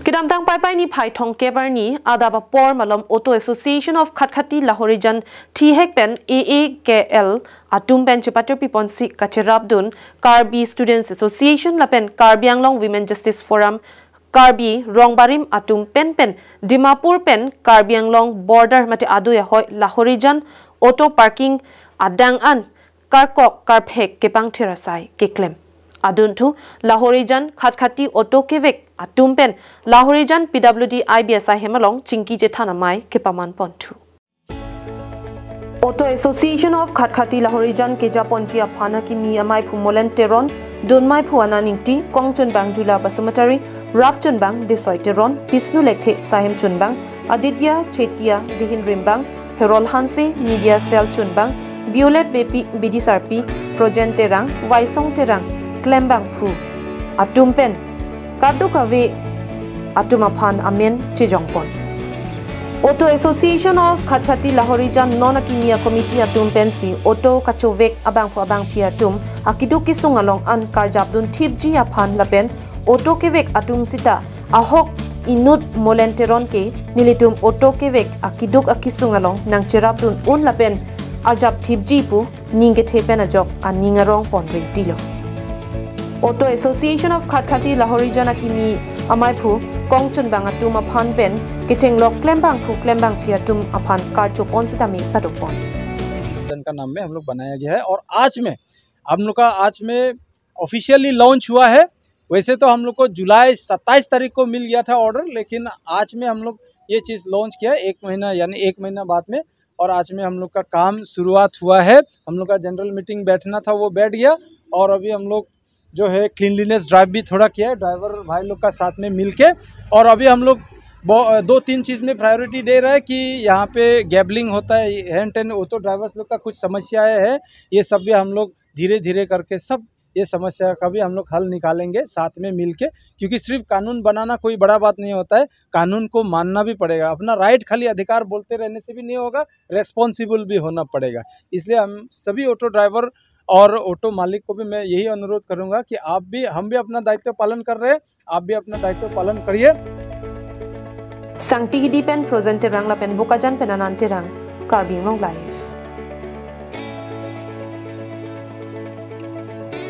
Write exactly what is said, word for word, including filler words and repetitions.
Kedamtang Paipai niphai thomkep arni adap apor malom Auto Association of Khatkhati Lahorijan thihek pen A A K L atum pen chepatirpi ponsi kacherapdun Karbi Students Association lapen Karbi Anglong Women Justice Forum, Karbi Rongbarim atum pen pen Dimapur pen Karbi Anglong border mate adui ahoi Lahorijan auto parking adang an karkok karphek kepangthir asai keklem. Adunthu Lahorijan Khatkhati auto kevek atum pen Lahorijan P W D I B asai hem along chingki chethan amei kepaman ponthu. Auto Association of Khatkhati Lahorijan kejaponji aphan akimi ameiphu Molen Teron, dunmeiphu Anand Ingti, kongchunbang Jula Basumatary, rapchunbang Desoi Teron, Bisnu Lekthe, sahem chunbang Aditya Chetia, dihin rimbang Herol Hanse, media cell chunbang Violet Beypi, bidi sarpi Projen Terang, Waisong Terang, klembangphu atum pen kadokave atum aphan amen chejongpon. Auto Association of Khatkhati Lahorijan non akimi a-committee atum pensi auto kachovek abangphu abangphi atum akiduk kisung along an karjapdun thipji aphan lapen auto kevek atum sita ahok inut Molen Teron ke nelitum auto kevek akiduk akisung along nangcherapdun un lapen arjap thipji pu ning kethe pen ajok aning arong pon ringtilo. Auto Association of Khatkhati Lahorijan akimi ameiphu kongchunbang atum aphan pen kechenglok klembangphu klembangphi atum aphan karchopon sitame padopon. संगठन का नाम में हम लोग बनाया गया है। और आज में हम लोग का आज में ऑफिशियली लॉन्च हुआ है। वैसे तो हम लोग को जुलाई सत्ताईस तारीख को मिल गया था ऑर्डर, लेकिन आज में हम लोग ये चीज़ लॉन्च किया है, एक महीना, यानी एक महीना बाद में। और आज में हम लोग का काम शुरुआत हुआ है। हम लोग का जनरल मीटिंग बैठना था, वो बैठ गया। और अभी हम लोग जो है क्लीनलीनेस ड्राइव भी थोड़ा किया है ड्राइवर भाई लोग का साथ में मिलके। और अभी हम लोग ब- दो तीन चीज़ में प्रायोरिटी दे रहे हैं कि यहाँ पे गैबलिंग होता है, हैंड टेन, वो तो ड्राइवर्स लोग का कुछ समस्याएं हैं, ये सब भी हम लोग धीरे धीरे करके सब ये समस्या का भी हम लोग हल निकालेंगे साथ में मिलके। क्योंकि सिर्फ कानून बनाना कोई बड़ा बात नहीं होता है, कानून को मानना भी पड़ेगा। अपना राइट खाली अधिकार बोलते रहने से भी नहीं होगा, रेस्पॉन्सिबल भी होना पड़ेगा। इसलिए हम सभी ऑटो ड्राइवर और ऑटो मालिक को भी मैं यही अनुरोध करूंगा कि आप भी, हम भी अपना दायित्व पालन कर रहे हैं, आप भी अपना दायित्व पालन करिए। Sangti Hidi pen Projen Terang lapen Bokajan pen Anand Terang, Karbi Anglong Live.